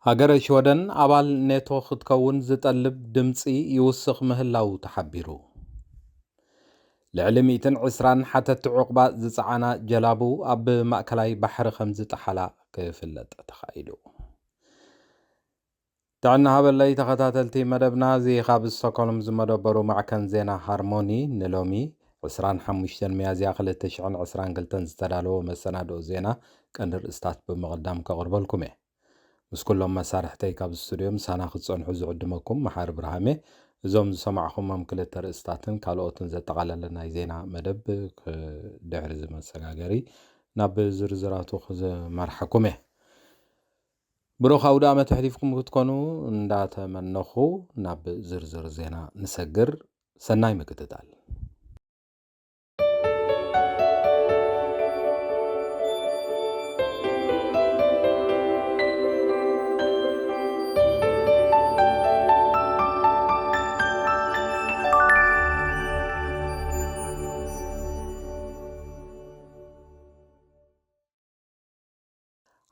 ሃገረ ሽወደን ኣባል ኔቶ ክትከውን ዝጠልብ ድምጺ ይውስኽ ምህላዉ ተሓቢሩ። ልዕሊ ሚእትን ዕስራን ሓተቲ ዑቕባ ዝጸዓና ጀላቡ ኣብ ማእከላይ ባሕሪ ከም ዝጠሓላ ክፍለጥ ተኻኢሉ። ጥዕና ሃበለይ ተኸታተልቲ መደብና፣ እዚ ካብ ስቶክሆልም ዝመደበሩ ማዕከን ዜና ሃርሞኒ ንሎሚ ዕስራን ሓሙሽተን ሚያዝያ ክልተ ሽሕን ዕስራን ክልተን ዝተዳለወ መሰናድኦ ዜና ቀንዲ ርእስታት ብምቕዳም ከቕርበልኩም እየ። ምስ ኩሎም መሳርሕተይ ካብ ስቱድዮ ምሳና ክትጸንሑ ዝዕድመኩም መሓሪ ብርሃሜ። እዞም ዝሰማዕኹሞም ክልተ ርእስታትን ካልኦትን ዘጠቓለለ ናይ ዜና መደብ ክ-፣ ድሕሪ እዚ መሰጋገሪ ናብ ዝርዝራቱ ክመርሓኩም እየ። ብሩኽ ኣውደ ዓመት ኣሕሊፍኩም ክትኮኑ እንዳተመነኹ ናብ ዝርዝር ዜና ንሰግር። ሰናይ ምክትታል።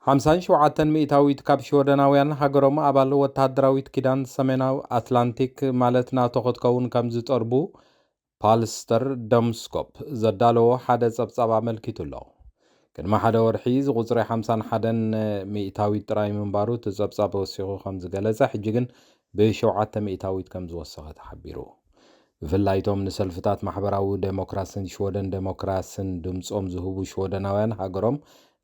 ሓምሳን ሸውዓተን ሚእታዊት ካብ ሽወደናውያን ሃገሮም ኣባል ወተሃደራዊት ኪዳን ሰሜናዊ ኣትላንቲክ ማለት ናቶ ክትከውን ከም ዝጠርቡ ፓልስተር ደምስኮፕ ዘዳለዎ ሓደ ጸብጻብ ኣመልኪቱ ኣሎ። ቅድሚ ሓደ ወርሒ እዚ ቁጽሪ ሓምሳን ሓደን ሚእታዊት ጥራይ ምንባሩ እቲ ጸብጻብ ወሲኹ ከም ዝገለጸ፣ ሕጂ ግን ብሸውዓተ ሚእታዊት ከም ዝወሰኸ ተሓቢሩ። ብፍላይ እቶም ንሰልፍታት ማሕበራዊ ዴሞክራስን ሽወደን ዴሞክራስን ድምጾም ዝህቡ ሽወደናውያን ሃገሮም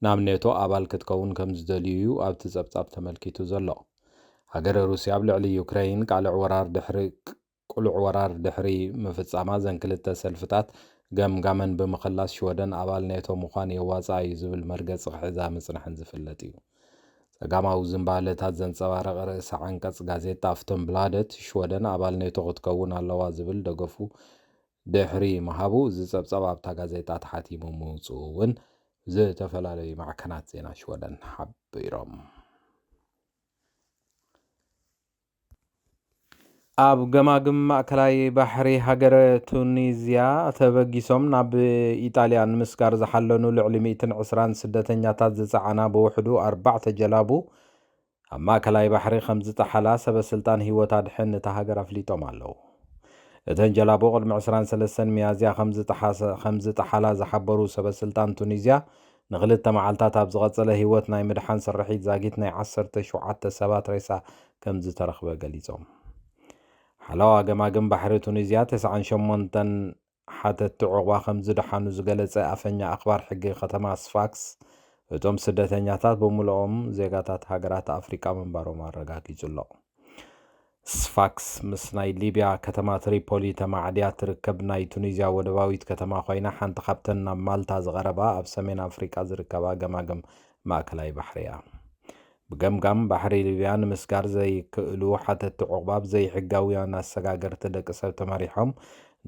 ናብ ኔቶ ኣባል ክትከውን ከም ዝደልዩ እዩ ኣብቲ ጸብጻብ ተመልኪቱ ዘሎ። ሃገረ ሩስያ ኣብ ልዕሊ ዩክረይን ቃልዕ ወራር ድሕሪ፣ ቅሉዕ ወራር ድሕሪ ምፍጻማ፣ እዘን ክልተ ሰልፍታት ገምጋመን ብምኽላስ ሽወደን ኣባል ኔቶ ምዃን የዋጽኣ እዩ ዝብል መርገጺ ክሕዛ ምጽንሐን ዝፍለጥ እዩ። ጸጋማዊ ዝንባለታት ዘንጸባርቕ ርእሰ ዓንቀጽ ጋዜጣ ኣፍተንብላደት፣ ሽወደን ኣባል ኔቶ ክትከውን ኣለዋ ዝብል ደገፉ ድሕሪ ምሃቡ፣ እዚ ጸብጻብ ኣብታ ጋዜጣ ተሓቲሙ ምውጽኡ እውን ዝተፈላለዩ ማዕከናት ዜና ሽወደን ሓቢሮም። ኣብ ገማግም ማእከላይ ባሕሪ ሃገረ ቱኒዝያ ተበጊሶም ናብ ኢጣልያ ንምስጋር ዝሓለኑ ልዕሊ ሚእትን ዕስራን ስደተኛታት ዝጸዓና ብውሕዱ ኣርባዕተ ጀላቡ ኣብ ማእከላይ ባሕሪ ከም ዝጠሓላ ሰበ ስልጣን ህይወት ኣድሕን እታ ሃገር ኣፍሊጦም ኣለዉ። እተን ጀላቡ ቅድሚ ዕስራን ሰለስተን ሚያዝያ ከም ዝጠሓሰ-፣ ከም ዝጠሓላ ዝሓበሩ ሰበ ስልጣን ቱኒዝያ፣ ንክልተ መዓልታት ኣብ ዝቐጸለ ህይወት ናይ ምድሓን ስርሒት ዛጊት ናይ ዓሰርተ ሸውዓተ ሰባት ሬሳ ከም ዝተረኽበ ገሊጾም። ሓለዋ ገማግም ባሕሪ ቱኒዝያ ተስዓን ሸሞንተን ሓተቲ ዑቕባ ከም ዝደሓኑ ዝገለጸ ኣፈኛ ኣኽባር ሕጊ ከተማ ስፋክስ፣ እቶም ስደተኛታት ብምልኦም ዜጋታት ሃገራት ኣፍሪቃ ምንባሮም ኣረጋጊጹ ኣሎ። ስፋክስ ምስ ናይ ሊብያ ከተማ ትሪፖሊ ተማዕድያ ትርከብ ናይ ቱኒዝያ ወደባዊት ከተማ ኮይና፣ ሓንቲ ካብተን ናብ ማልታ ዝቐረባ ኣብ ሰሜን ኣፍሪቃ ዝርከባ ገማግም ማእከላይ ባሕሪ እያ። ብገምጋም ባሕሪ ሊብያ ንምስጋር ዘይክእሉ ሓተቲ ዑቕባ ብዘይሕጋውያን ኣሰጋገርቲ ደቂ ሰብ ተመሪሖም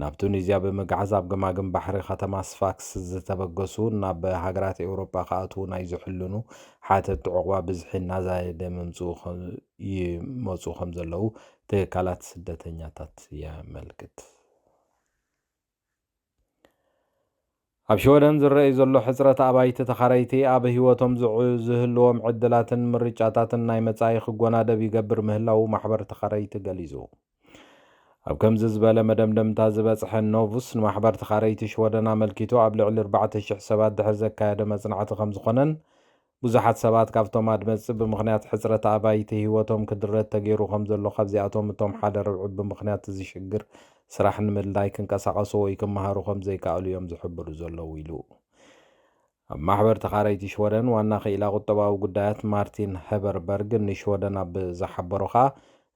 ናብ ቱኒዝያ ብምግዓዝ ኣብ ገማግም ባሕሪ ከተማ ስፋክስ ዝተበገሱ ናብ ሃገራት ኤውሮጳ ክኣትዉ ናይ ዝሕልኑ ሓተቲ ዑቕባ ብዝሒ እናዛየደ ምምጽኡ ከ-፣ ይመጹ ከም ዘለዉ ትካላት ስደተኛታት የመልክት። ኣብ ሽወደን ዝረኣይ ዘሎ ሕጽረት ኣባይቲ ተኻረይቲ ኣብ ህይወቶም ዝዕ-፣ ዝህልዎም ዕድላትን ምርጫታትን ናይ መጻኢ ክጎናደብ ይገብር ምህላዉ ማሕበር ተኻረይቲ ገሊጹ። ኣብ ከምዚ ዝበለ መደምደምታ ዝበጽሐ ኖቭስ ንማሕበር ተኻረይቲ ሽወደን ኣመልኪቱ ኣብ ልዕሊ ኣርባዕተ ሽሕ ሰባት ድሕሪ ዘካየደ መጽናዕቲ ከም ዝኾነን፣ ብዙሓት ሰባት ካብቶም ኣድመጽቲ ብምኽንያት ሕጽረት ኣባይቲ ህይወቶም ክድረት ተገይሩ ከም ዘሎ፣ ካብዚኣቶም እቶም ሓደ ርብዒ ብምኽንያት እዚ ሽግር ስራሕ ንምድላይ ክንቀሳቐሱ ወይ ክመሃሩ ከም ዘይከኣሉ እዮም ዝሕብሩ ዘለዉ ኢሉ። ኣብ ማሕበር ተኻረይቲ ሽወደን ዋና ክኢላ ቁጠባዊ ጉዳያት ማርቲን ሄበርበርግ ንሽወደን ኣብ ዝሓበሮ ኸኣ፣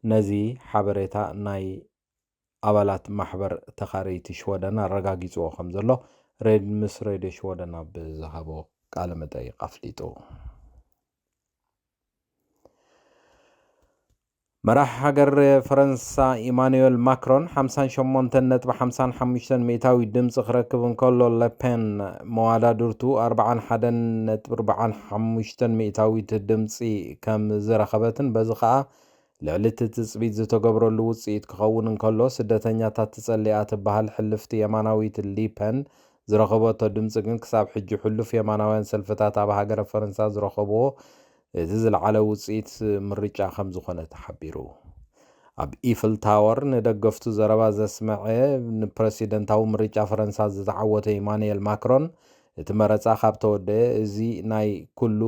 ነዚ ሓበሬታ ናይ ኣባላት ማሕበር ተኻረይቲ ሽወደን ኣረጋጊጽዎ ከም ዘሎ ሬድ-፣ ምስ ሬድዮ ሽወደን ኣብ ዝሃቦ ቃለ መጠይቕ ኣፍሊጡ። መራሕ ሃገር ፈረንሳ ኢማኑኤል ማክሮን ሓምሳን ሸሞንተን ነጥቢ ሓምሳን ሓሙሽተን ሚእታዊ ድምፂ ክረክብ እንከሎ፣ ለፔን መዋዳድርቱ ኣርባዓን ሓደን ነጥቢ ኣርባዓን ሓሙሽተን ሚእታዊት ድምፂ ከም ዝረኸበትን በዚ ኸኣ ልዕሊ እቲ ትጽቢት ዝተገብረሉ ውጽኢት ክኸውን እንከሎ፣ ስደተኛታት ትጸሊ እያ ትበሃል ሕልፍቲ የማናዊት ሊፐን ዝረኸበቶ ድምጺ ግን ክሳብ ሕጂ ሕሉፍ የማናውያን ሰልፍታት ኣብ ሃገረ ፈረንሳ ዝረኸብዎ እቲ ዝለዓለ ውፅኢት ምርጫ ከም ዝኾነ ተሓቢሩ። ኣብ ኢፍል ታወር ንደገፍቱ ዘረባ ዘስመዐ ንፕረሲደንታዊ ምርጫ ፈረንሳ ዝተዓወተ ኢማኑኤል ማክሮን፣ እቲ መረፃ ካብ ተወደአ እዚ ናይ ኩሉ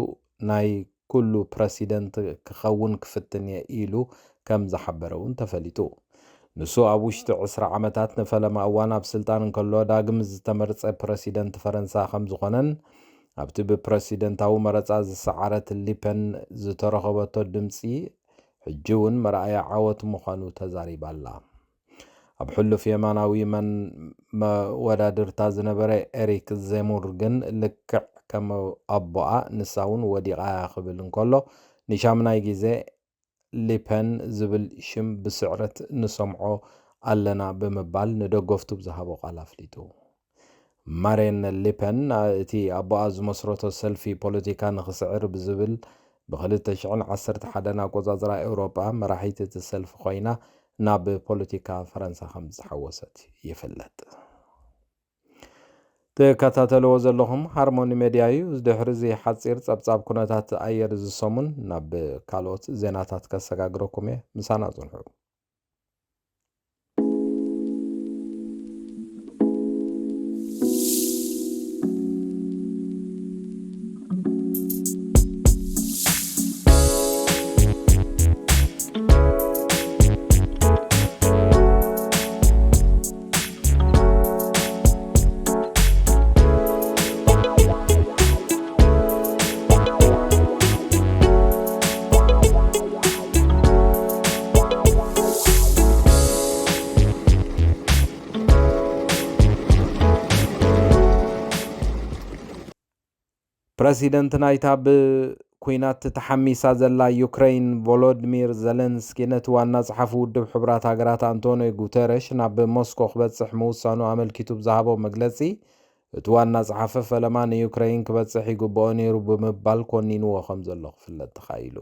ናይ ኩሉ ፕረሲደንት ክኸውን ክፍትን እየ ኢሉ ከም ዝሓበረ እውን ተፈሊጡ። ንሱ ኣብ ውሽጢ ዕስራ ዓመታት ንፈለማ እዋን ኣብ ስልጣን እንከሎ ዳግም ዝተመርጸ ፕረሲደንት ፈረንሳ ከም ዝኾነን ኣብቲ ብፕረሲደንታዊ መረጻ ዝሰዓረት ሊፐን ዝተረኸበቶ ድምጺ ሕጂ እውን መርኣያ ዓወት ምዃኑ ተዛሪባ ኣላ። ኣብ ሕሉፍ የማናዊ መን መወዳድርታ ዝነበረ ኤሪክ ዜሙር ግን ልክዕ ከም ኣቦኣ ንሳ እውን ወዲቓ እያ ክብል እንከሎ ንሻምናይ ግዜ ሊፐን ዝብል ሽም ብስዕረት ንሰምዖ ኣለና ብምባል ንደገፍቱ ብዝሃቦ ቃል ኣፍሊጡ። ማሬን ሊፐን እቲ ኣቦኣ ዝመስረቶ ሰልፊ ፖለቲካ ንኽስዕር ብዝብል ብ ክልተ ሽሕን ዓሰርተ ሓደን ኣቆጻጽራ ኤውሮጳ መራሒት እቲ ሰልፊ ኮይና ናብ ፖለቲካ ፈረንሳ ከም ዝተሓወሰት ይፍለጥ። ትከታተልዎ ዘለኹም ሃርሞኒ ሜድያ እዩ። ድሕሪ እዚ ሓጺር ጸብጻብ ኩነታት ኣየር እዚ ሰሙን ናብ ካልኦት ዜናታት ከሰጋግረኩም እየ። ምሳና ጽንሑ። ፕረሲደንት ናይታ ብኲናት ተሓሚሳ ዘላ ዩክረይን ቮሎድሚር ዘለንስኪ ነቲ ዋና ጸሓፊ ውድብ ሕቡራት ሃገራት ኣንቶኒዮ ጉተረሽ ናብ ሞስኮ ክበጽሕ ምውሳኑ ኣመልኪቱ ብዝሃቦ መግለጺ፣ እቲ ዋና ጸሓፊ ፈለማ ንዩክረይን ክበጽሕ ይግብኦ ነይሩ ብምባል ኮኒንዎ ከም ዘሎ ክፍለጥ ተኻኢሉ።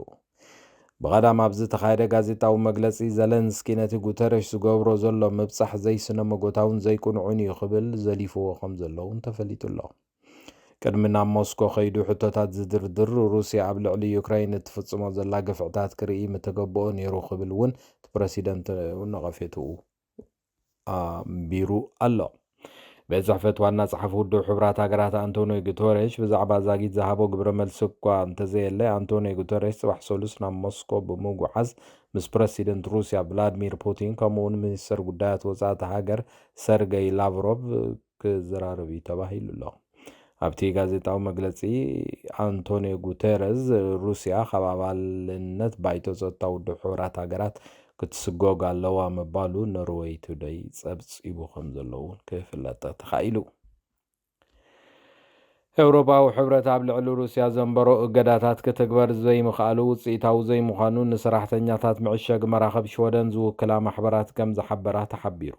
ብቐዳም ኣብ ዝተኻየደ ጋዜጣዊ መግለጺ፣ ዘለንስኪ ነቲ ጉተረሽ ዝገብሮ ዘሎ ምብጻሕ ዘይስነ መጎታውን ዘይቅኑዕን እዩ ክብል ዘሊፍዎ ከም ዘሎ እውን ተፈሊጡ ኣሎ። ቅድሚ ናብ ሞስኮ ከይዱ ሕቶታት ዝድርድር፣ ሩስያ ኣብ ልዕሊ ዩክራይን እትፍጽሞ ዘላ ግፍዕታት ክርኢ ምተገብኦ ነይሩ ክብል እውን እቲ ፕረሲደንት ነቐፌትኡ ኣንቢሩ ኣሎ። ቤት ጽሕፈት ዋና ጸሓፊ ውድብ ሕቡራት ሃገራት ኣንቶኒዮ ጉተሬሽ ብዛዕባ ዛጊት ዝሃቦ ግብረ መልሲ እኳ እንተዘየለ፣ ኣንቶኒዮ ጉተሬሽ ጽባሕ ሰሉስ ናብ ሞስኮ ብምጉዓዝ ምስ ፕረሲደንት ሩስያ ቭላድሚር ፑቲን ከምኡውን ሚኒስተር ጉዳያት ወጻኢ እታ ሃገር ሰርገይ ላቭሮቭ ክዘራረብ እዩ ተባሂሉ ኣሎ። ኣብቲ ጋዜጣዊ መግለጺ፣ ኣንቶኒዮ ጉተረዝ ሩስያ ካብ ኣባልነት ባይቶ ጸጥታ ውድብ ሕቡራት ሃገራት ክትስጎግ ኣለዋ ምባሉ ኖርወይ ቱደይ ጸብጺቡ ከም ዘሎ እውን ክፍለጥ ተኻኢሉ። ኤውሮጳዊ ሕብረት ኣብ ልዕሊ ሩስያ ዘንበሮ እገዳታት ክትግበር ዘይምኽኣሉ ውጽኢታዊ ዘይምዃኑ ንሰራሕተኛታት መዕሸጊ መራኽብ ሽወደን ዝውክላ ማሕበራት ከም ዝሓበራ ተሓቢሩ።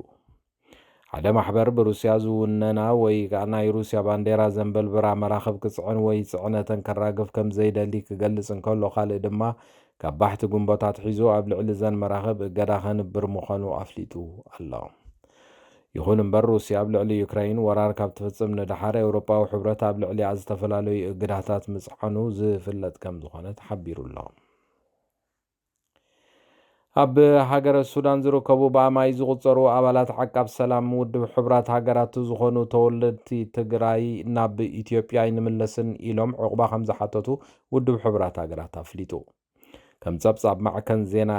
ሓደ ማሕበር ብሩስያ ዝውነና ወይ ከኣ ናይ ሩስያ ባንዴራ ዘንበልብራ መራኽብ ክጽዕን ወይ ጽዕነተን ከራግፍ ከም ዘይደሊ ክገልጽ እንከሎ፣ ካልእ ድማ ካብ ባሕቲ ጉንቦታት ሒዙ ኣብ ልዕሊ እዘን መራኽብ እገዳ ከንብር ምዃኑ ኣፍሊጡ ኣሎ። ይኹን እምበር፣ ሩስያ ኣብ ልዕሊ ዩክራይን ወራር ካብ ትፍጽም ንደሓር፣ ኤውሮጳዊ ሕብረት ኣብ ልዕሊኣ ዝተፈላለዩ እገዳታት ምጽዓኑ ዝፍለጥ ከም ዝኾነ ተሓቢሩ ኣሎ። ኣብ ሃገረ ሱዳን ዝርከቡ ብኣማይ ዝቑጸሩ ኣባላት ዓቃብ ሰላም ውድብ ሕቡራት ሃገራት ዝኾኑ ተወለድቲ ትግራይ ናብ ኢትዮጵያ ኣይንምለስን ኢሎም ዕቑባ ከም ዝሓተቱ ውድብ ሕቡራት ሃገራት ኣፍሊጡ። ከም ጸብጻብ ማዕከን ዜና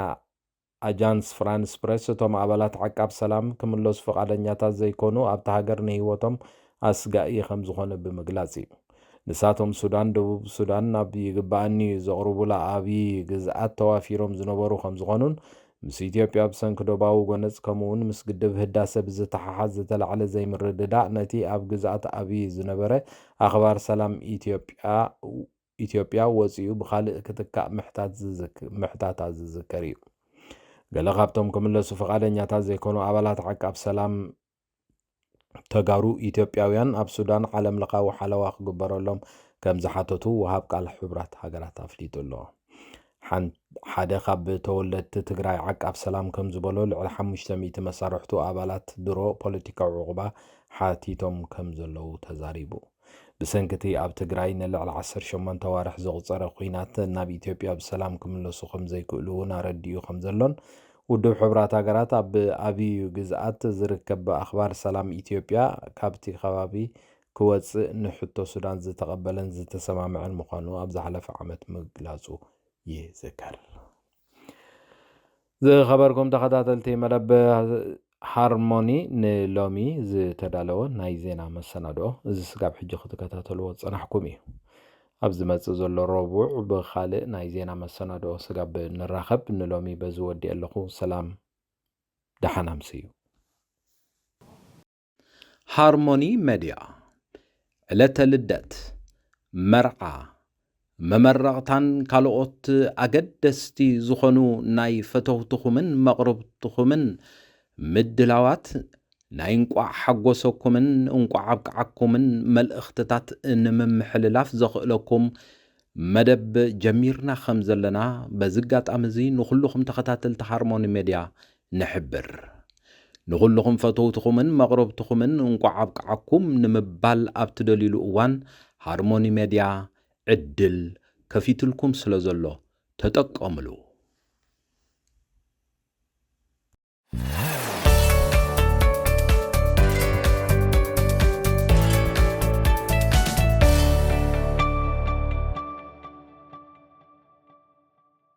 ኣጃንስ ፍራንስ ፕሬስ፣ እቶም ኣባላት ዓቃብ ሰላም ክምለሱ ፍቓደኛታት ዘይኮኑ ኣብቲ ሃገር ንህይወቶም ኣስጋኢ ከም ዝኾነ ብምግላጽ እዩ። ንሳቶም ሱዳን፣ ደቡብ ሱዳን ናብ ይግባኣኒ እዩ ዘቕርቡላ ኣብዪ ግዝኣት ተዋፊሮም ዝነበሩ ከም ዝኾኑን ምስ ኢትዮጵያ ብሰንኪ ዶባዊ ጎነጽ ከምኡውን ምስ ግድብ ህዳሰ ብዝተሓሓዝ ዝተላዕለ ዘይምርድዳእ ነቲ ኣብ ግዝኣት ኣብዪ ዝነበረ ኣኽባር ሰላም ኢትዮጵያ ኢትዮጵያ ወጺኡ ብኻልእ ክትካእ ምሕታት ዝዝክ- ምሕታታ ዝዝከር እዩ። ገለ ካብቶም ክምለሱ ፍቓደኛታት ዘይኮኑ ኣባላት ዓቃብ ሰላም ተጋሩ ኢትዮጵያውያን ኣብ ሱዳን ዓለም ለኻዊ ሓለዋ ክግበረሎም ከም ዝሓተቱ ወሃብ ቃል ሕቡራት ሃገራት ኣፍሊጡ ኣሎ። ሓን- ሓደ ካብ ተወለድቲ ትግራይ ዓቃብ ሰላም ከም ዝበሎ፣ ልዕሊ ሓሙሽተ ሚእቲ መሳርሕቱ ኣባላት ድሮ ፖለቲካዊ ዕቑባ ሓቲቶም ከም ዘለዉ ተዛሪቡ። ብሰንኪ እቲ ኣብ ትግራይ ንልዕሊ ዓሰርተ ሸሞንተ ኣዋርሕ ዘቑጸረ ኲናት ናብ ኢትዮጵያ ብሰላም ክምለሱ ከም ዘይክእሉ እውን ኣረዲኡ ከም ዘሎን፣ ውድብ ሕቡራት ሃገራት ኣብ ኣብዩ ግዝኣት ዝርከብ ኣኽባር ሰላም ኢትዮጵያ ካብቲ ከባቢ ክወጽእ ንሕቶ ሱዳን ዝተቐበለን ዝተሰማምዐን ምዃኑ ኣብ ዝሓለፈ ዓመት ምግላጹ ይዝከር። ዝኸበርኩም ተኸታተልቲ መደብ ሃርሞኒ፣ ንሎሚ ዝተዳለወ ናይ ዜና መሰናድኦ እዚ ስጋብ ሕጂ ክትከታተልዎ ዝጸናሕኩም እዩ። ኣብ ዝመጽእ ዘሎ ረቡዕ ብኻልእ ናይ ዜና መሰናድኦ ስጋብ ንራኸብ፣ ንሎሚ በዚ ወዲኤ ኣለኹ። ሰላም፣ ደሓን ኣምስዩ። ሃርሞኒ ሜድያ፣ ዕለተ ልደት፣ መርዓ፣ መመረቕታን ካልኦት ኣገደስቲ ዝኾኑ ናይ ፈተውትኹምን መቕርብትኹምን ምድላዋት፣ ናይ እንቋዕ ሓጎሰኩምን እንቋዕ ኣብቅዓኩምን መልእኽትታት ንምምሕልላፍ ዘኽእለኩም መደብ ጀሚርና ከም ዘለና በዚ ኣጋጣሚ እዚ ንኹልኹም ተኸታተልቲ ሃርሞኒ ሜድያ ንሕብር። ንኹልኹም ፈተውትኹምን መቕረብትኹምን እንቋዕ ኣብቅዓኩም ንምባል ኣብ ትደልዩሉ እዋን ሃርሞኒ ሜድያ ዕድል ከፊትልኩም ስለ ዘሎ ተጠቀምሉ።